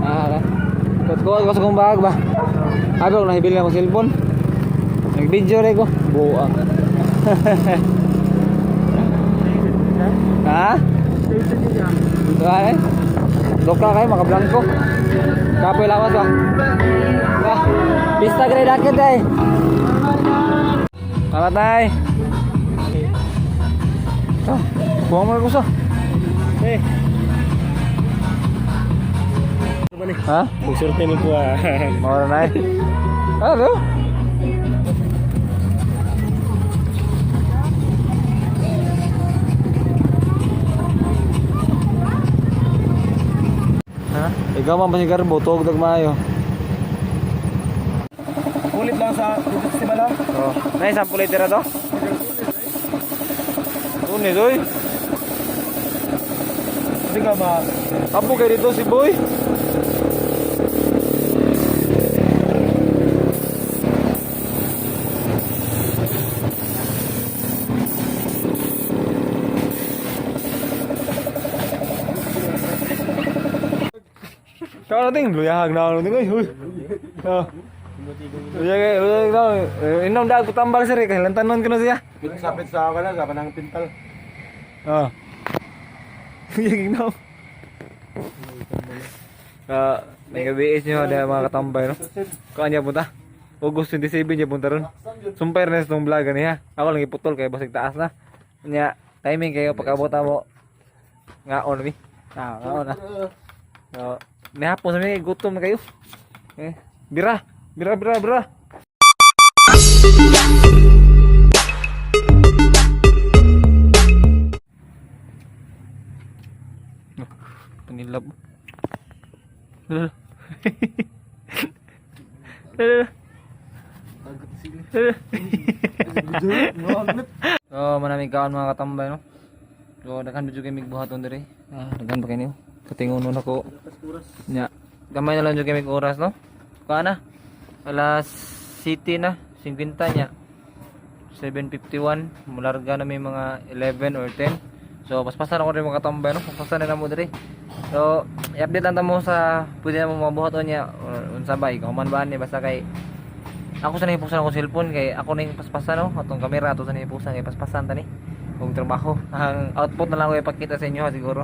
Ah, Kot ko sa kong bag ba. Abi ko nahibili na akong cellphone. Nag-video rin ko. Buang. Ha? Dito ka eh. Doka kayo, makablangko. Kapoy lawas ba? Ba? Pista gray dakit eh. Salamat tay. Ah, kuha mo na gusto. Eh. Ha? Magsurte ni ko ah. Mora na eh. Ano? Ha? Ikaw man ba si Garbo? Tuog maayo. Ulit lang sa festival ah. Oh. Nay, 10 liter to? Unis, oy. Hindi ka ba? Apo kay dito si Boy. Kau nating luyahag na ano ting oy. Ah. Luyahag luyahag na. Inom dag tambal sir kay lantanon kuno siya. Sapit sa ako lang, sa panang pintal. Ah. Luyahag na. Ah, may gabi nyo ada mga katambay no. Kuan niya punta. August 27 niya punta ron. Sumpay na itong vlog niya. Ako lang iputol kay basig taas na. Nya timing kayo pag-abot mo. Ngaon mi. Ah, ngaon na. So, nihapon sa mi gutom na kayo. Eh, bira, bira, bira, bira. Oh, panilab. Lala. Lala. Lala. So, manamig kaon mga katambay no. So, daghan jud kay mig buhaton diri. Ah, daghan pa kay niyo. Katingunon ako. Nya. Gamay na lang jud kay mig oras no. Kuha na. Alas city na, 50 nya. 7:51, mularga na may mga 11 or 10. So, paspasan ako rin mga katambay no. Paspasan na mo diri. So, i-update lang ta mo sa pwede na mo mabuhat niya or unsa ba ikaw man ba ni basta kay ako sa nahipusan akong cellphone kay ako ning paspasan no atong kamera ato sa nahipusan kay paspasan tani og trabaho ang output na lang ko ipakita sa inyo ha, siguro.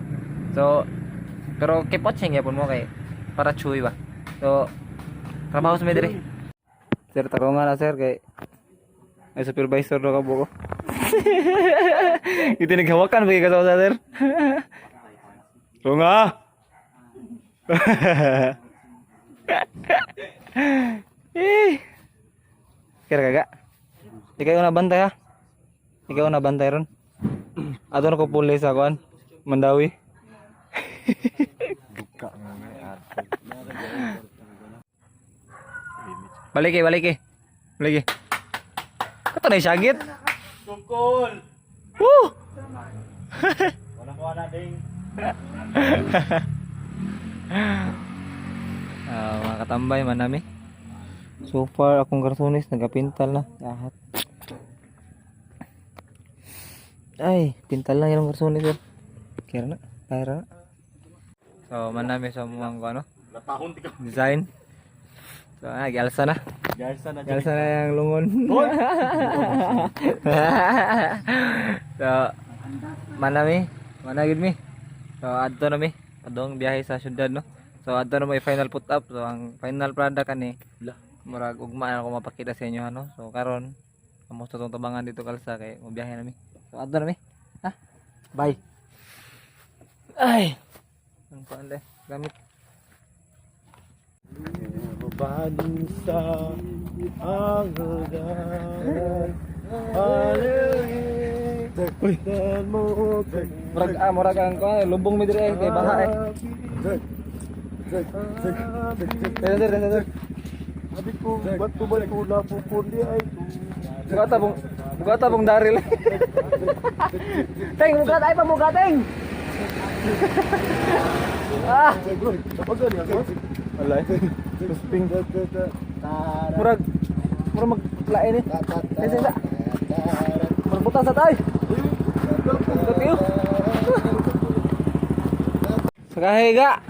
So pero keep watching gyapon mo kay para chuy ba. So trabaho sa mi diri sir, tarungan na sir kay ay supervisor do ka buko. Ito naghawakan ba kay sa sir. Runga. Eh. Kira kaga. Ikaw na bantay ha. Ikaw na bantay ron. Ato na ko pulis sa kuan. Mandawi. Balik eh, balik eh. Balik eh. Kato na yung syagit. Tungkol. Woo! Wala ko na ding. Ah, mga katambay manami. So far akong karsunis nagapintal na lahat. Ay, pintal na yung karsunis sir. Kira na, kira na. So manami sa mga ano, Latahon ti ka. design. So, ah, gialsa na. Garsa na. Gialsa na yung lungon. So, manami, managid mi. So, adto na mi. Adong biyahe sa syudad no. So, adto na mo i-final put up. So, ang final product ani, murag ugma na ako mapakita sa inyo ano. So, karon kamusta tong tabangan dito kalsa kay mobiyahe na mi. So, adto na mi. Ha? Bye. Ay. Ang kuan de, gamit. Bansa ang hangganan. Uy. Murag ah, murag ang kuan, lubong mi dire eh, kay baha eh. Sir, sir, sir, sir. Sabi ko, ba't ko ba tula po kundi ay Buka tabong daril. Teng, buka tayo pa buka teng. Ah, walay. Susping. Murag murag maglain eh. Sir, sir, sir. Murag butas sa tay. Katiyo. Sakahiga.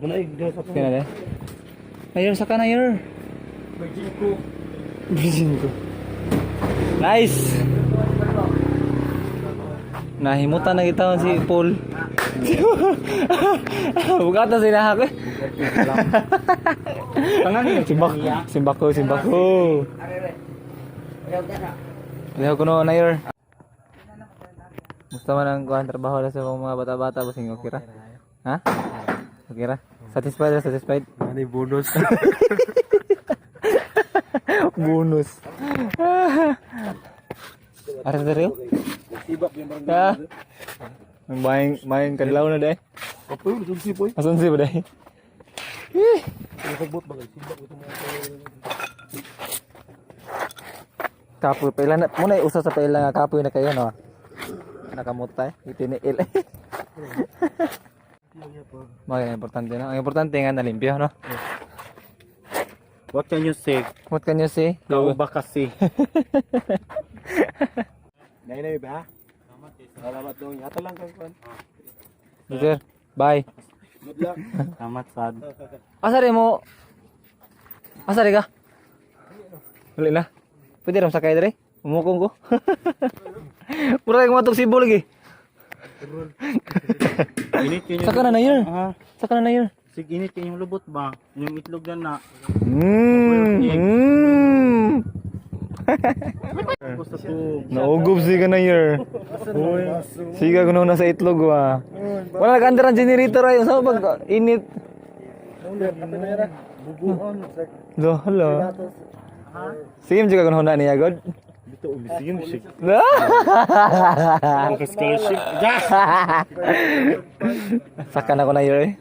Muna eh, dito sa Kaya na de. Ayer, saka na yer. Virgin ko. Virgin ko. Nice! Nahimutan na kita si Paul. Bugata sila ako. Simbak, simbako, simbako. Leho ko no na yer. Gusto man ang kuhan trabaho na sa mga bata-bata basing okay ra. Ha? Okay ra? Satisfied ra, satisfied? Ano bonus? Bonus. Ara dere? Sibak yung barangay. Ha? Ang bayang bayang kadlaw na day. Kapoy, yung sipoy. Asan si ba day? Nakagbot ba? Sibak ito mga Kapoy pa ilan na muna usa sa paila nga kapoy na kayo no. Nakamutay, itiniil. Mga importante na. Ang importante nga nalimpyo no. What can you say? What can you say? Kauba kasi. Nay ba? Salamat dong. Yata lang kang kwan. Sir, bye. Good luck. Salamat sad. Asa rin mo? Asa rin ka? Wala na. Pwede rin sakay dire. Umukong ko. Mura kay matog Cebu lagi. Init yun. Saka na na year. Ah, Saka na na year. sig init yun yung lubot ba? Yung itlog na na. Basta to. Naugob siga na year. Siga kuno na sa itlog wa. Wala nag-under ang generator ay sa pag init. Bubuon. Do, hello. Sige mo kuno na niya god. Dito umisigim sig. Ang scholarship. Saka na ko na year eh.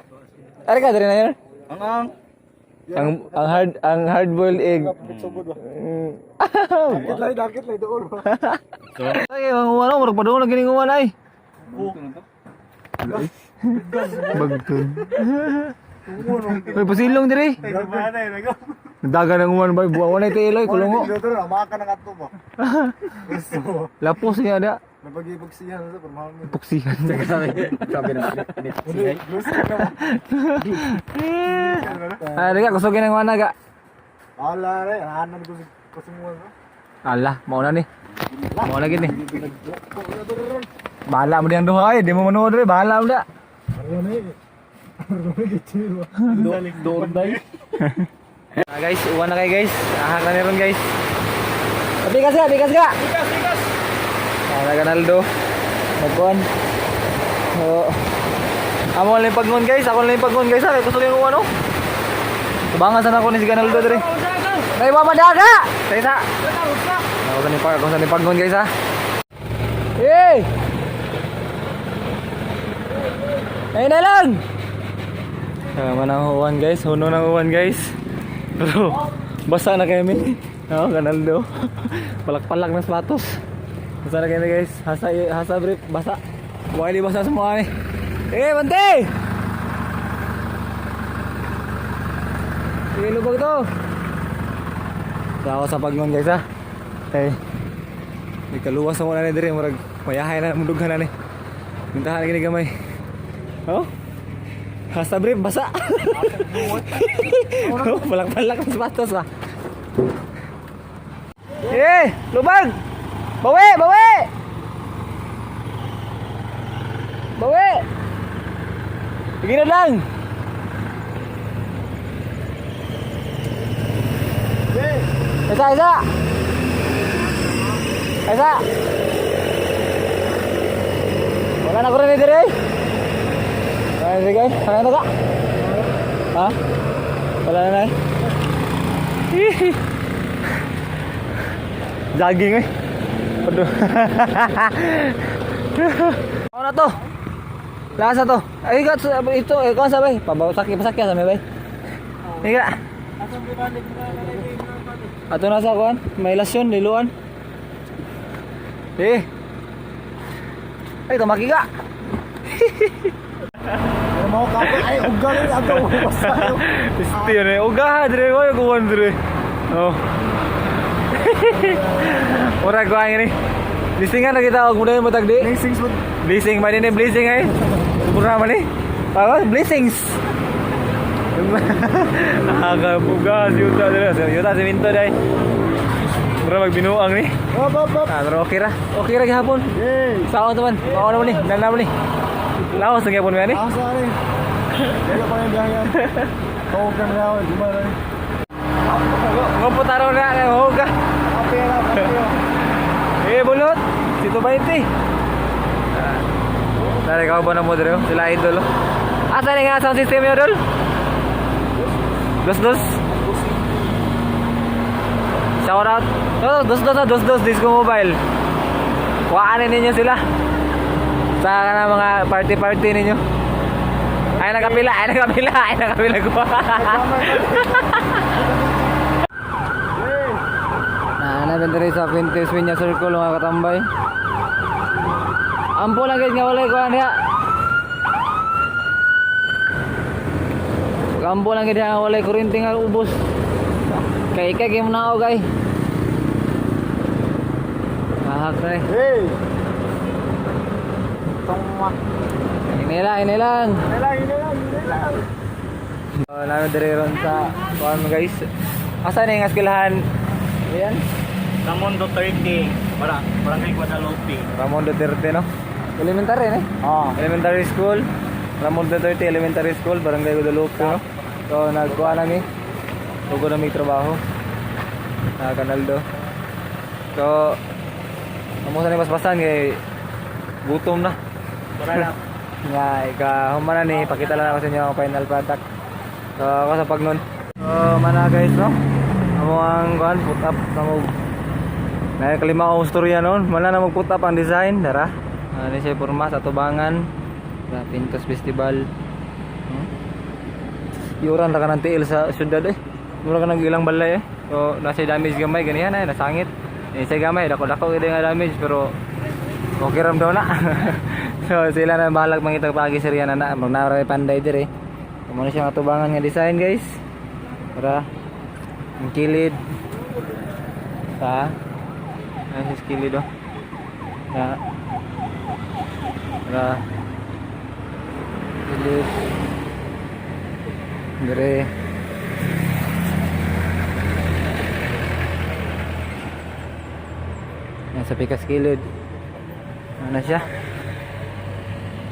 Ari ka diri na year. Ang ang. Ang hard boiled egg. Dakit lay, dakit lay doon. Ay, mga uwan murag padung na gining uwan ay. Bagtun. May pasilong diri. Daga ng uwan bay buwa na ito iloy kulungo. Maka na kato ba? Lapos niya da. Napag-ibagsihan sa permahal mo. Puksihan. Sabi na. Ah, diga kusogin ang uwan ga. Ala re, hanan ko kasumuan. Ala, mao na ni. Mao na gid ni. Bahala mo diyang duha ay, di mo manuod diri, bahala mo da. Doon day. Ah, guys, uwan na kayo guys. Ahak na meron guys. Bigas ka, bigas ka. Bigas, bigas. Ah, Ganaldo. Nagkuan. Oo. Amo lang yung pagnon guys, ako lang yung pagnon guys. Ah, gusto yung uwan oh. Tubangan sana ako ni si Ganaldo diri. Nay mama daga. Sa isa. Ako sa ni pag, ako sa ni pagnon guys ah. Hey! Ay na lang. Tama ng uwan guys, huno ng uwan guys. Pero basa na kami. Oo, Ganaldo. Palak-palak ng sapatos. Basa na kami guys. Hasa hasa brief, basa. Wali basa semua kami. Eh, bante! Sige, lubog to. Sa ako sa pagnon guys ha. Eh. Di kaluwas na muna ni diri murag mayahay na mudughan na ni. Mintahan gini gamay. Oh? Hasta brief basa. Oh, palak-palak ng sapatos ba. Eh, lubag. Bawi, bawi. Bawi. Sige na lang. Isa, isa. Isa. Wala na ko rin eh, dire. Wala na dire, Sakay na ka. Ha? Wala na na eh. Jogging eh. Aduh. Ano na to? Lasa to. Ay, gat ito, eh, kuan sabay. Pabasaki, pasaki sa may bay. Higa. Ato na sa kuan, may lasyon, liluan. Eh. Ay, tumaki ka. Mau kape ay uga rin agaw basta. Isti yun eh. Uga, dire ko yung kuwan dire. Oh. Murag ko ang ini. Lisingan na kita og muna yung matagdi. Blessings mo. Blessing man ini, blessing ay. Mura man eh. Para blessings. Nakakabugas yuta dira. Yuta semento dai. Mura magbinuang ni. Up, up, up. Ah, pero okay ra. Okay ra gihapon. Yay! Saon to man. Mao na mo ni. Dala mo ni. Laos na gihapon ni. Asa ni? Dili pa yung biyahe yan. Tawag ka na ako, gumana ni. Ngopo taro na kay ho ka. Apera, apera. Eh, bulot. Sito 20. Tara, ikaw ba na mo dre? Sila idol. Oh. Asa ni nga sound system yo, dol? Dos dos. Shout out. Oh, dos dos, ah, dos dos Disco Mobile. Kuhaan ninyo sila. Sa kana mga party party ninyo. Ay nakapila, ay nakapila, ay nakapila ko. Na, na diri sa Fuentes Peña Circle, mga katambay. Ampo lang guys nga walay kuan diha. Ampo lang gid nga walay kuryente nga ubos. Kay kay kay mo kay. Ahak na eh. Hey! Tama. Ini lang, ini lang. Ini lang, ini lang, ini lang. Namin diri ron sa kuan guys. Asa na yung eskwelahan? Ayan. Ramon Duterte, Barangay Guadalupe. Ramon Duterte, no? Elementary, ne? Ah. Elementary School. Ramon Duterte Elementary School, Barangay Guadalupe, no? So, nagkuha nami. Tugo nami trabaho. Na Kanaldo. So, amo sa ni paspasan kay gutom na. Tara na. Nga, ika humana ni, pakita lang ako sa inyo ang final product. So, ako sa pagnon. So, mana guys, no? Amo ang kuan, put up na mo. Na kalima akong storya noon. Mana na mag put up ang design, dara. Ano siya porma sa tubangan. Sa Pintos Festival. Yuran ra ka ng tiil sa syudad eh. Mura ka ng ilang balay eh. So, nasa damage gamay ganihan eh, nasangit. Eh, sa gamay dako-dako gid nga damage pero okay ram daw na. So, sila na bahalag mangita paagi sa riyan na na may panday dire. Kumo na siya nga tubangan nga design, guys. Tara. Ang kilid. Sa. Ayan si kilid oh. Sa. Tara. Kilid. Dire. Yan sa pikas kilid. Ano siya?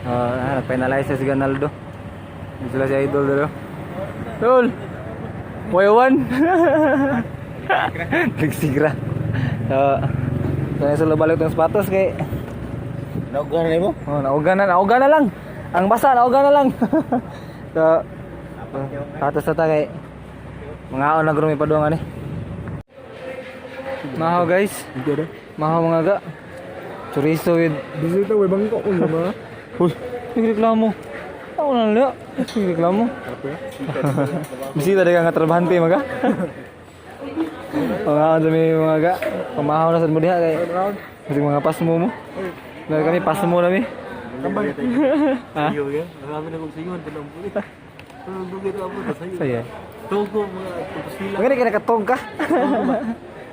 Nag-finalize si Ganaldo. Hindi sila si Idol dito. Tol! Wayawan! Nagsigra. So, so sila balik tong sapatos kay Naugan na mo? Oh, nauga na lang. Ang basa, nauga na lang. So, patos na ta kay mga na grumi pa doon ani. Mahaw guys. Mahaw mga ga. Chorizo with Bisita, way bangko ko ba? Uy, nagreklamo. Ako na lang. Nagreklamo. Bisita di ka nga trabahante maga. Mga ano may mga ga. Pamahaw na sa mo diha kay. Kasi mga pasmo mo. Meron kami pasmo nami. Ha? Sayo ya. Marami na kong sayo, tanong po. Tanong dugay ito ako, sayo. Saya. Togo, mga tupustila. Magani ka nakatong ka.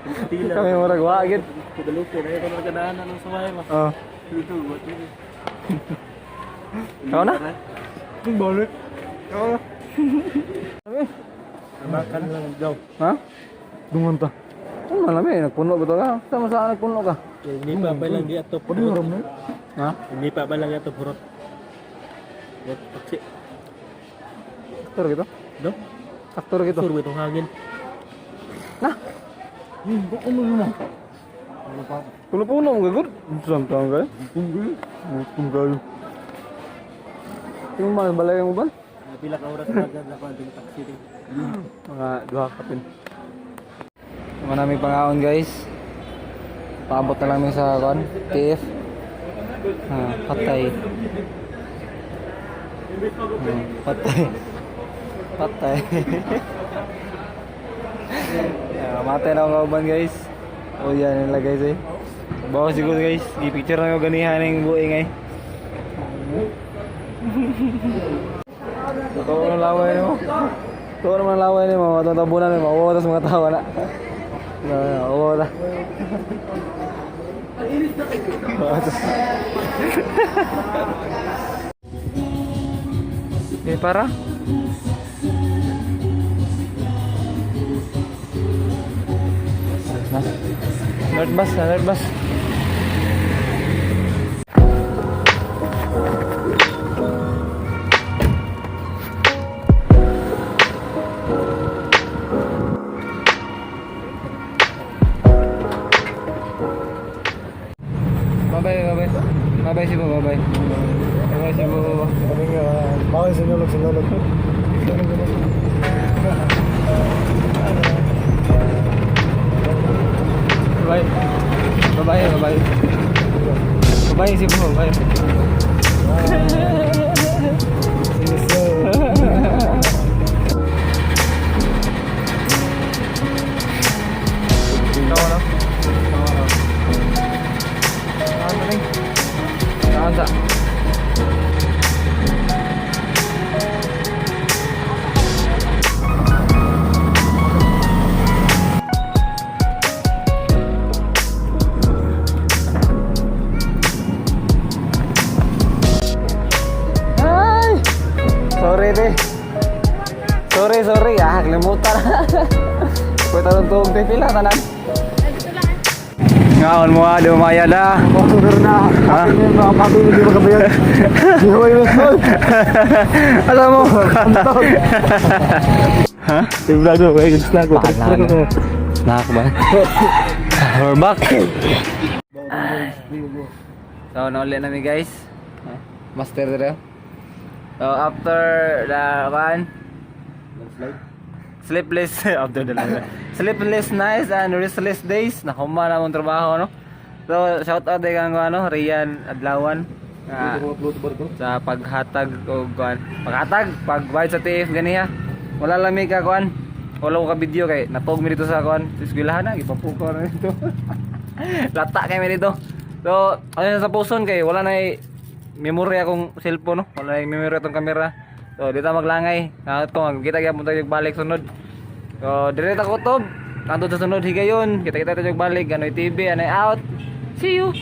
Tupustila. Kami murag wa gid. Guadalupe, na ito na ng sumay ba? Oh. Dito, what yun? Ikaw na? Balik. Ikaw na. Makan lang daw. Ha? Dungon ta. Ano man lami, nagpuno ba to ka? Sama saan nagpuno ka? Hindi pa ba lang di ato Pwede ram na. Ha? Hindi pa ba lang ato purot? Taksi. Sakto gitu. No? Sakto gitu. Sur itong hangin. Na. Kung ano mo? Puno-puno mo gagud. Samtang ka. Kung kayo. Yung mga balay mo ba? Pila ka oras na agad ako ang taksi din. Mga duha kapin. Mga namin pangaon guys. Paabot na lang mi sa kon, TF. Ah, patay. Patay. Patay. Yeah, matay na ang kauban guys. Oh yan nila guys eh. Bawa siguro guys, gi-picture na ko ganihan ning buing ay. Totoo na laway mo. Totoo naman laway ni mo, tatabunan mo, mauwaw tas mga tawa na. Na, mauwaw ta. Eh, para? North bus, sa North bus. Bye-bye, bye-bye. Bye-bye, Cebu, bye-bye. Bye-bye, Cebu. Kaming bawal sinulog sinulog. Bye. Bye-bye, bye-bye. Bye-bye, Cebu, bye. See you soon. Ikaw na. Saan na rin? Saan sa? Ay! Sorry, te. Sorry, sorry. Ah, kalimutan. Pwede tanong tuog, te. Pila, tanan. Ngaon mo ah, di umaya na. Patuloy na. Ha? Mga patuloy di makabayad. Di ko yun. Alam mo. Ha? Yung vlog ko, eh, vlog ko. Bahala na. Nak ba? We're back. So, nauli namin, guys. Master dire. So, after the one, sleepless after the sleepless nights and restless days, nakuma na mong trabaho, no? So, shout out kay kang ano, Rian Adlawan. Nga, sa paghatag og kuan, paghatag pagbayad sa TF ganiha, wala lang mi ka kuan, wala ko ka video kay natog mi dito sa kuan sa eskwelahan na gipapukaw na dito, lata kay mi dito. So ano sa puson kay wala na memory akong cellphone, no, wala na memory atong kamera. So dito maglangay na ko kita gyapon tayo balik sunod. So dire ta kutob tanto sa sunod higayon, kita kita tayo balik. Ganoy TV anay out. See you.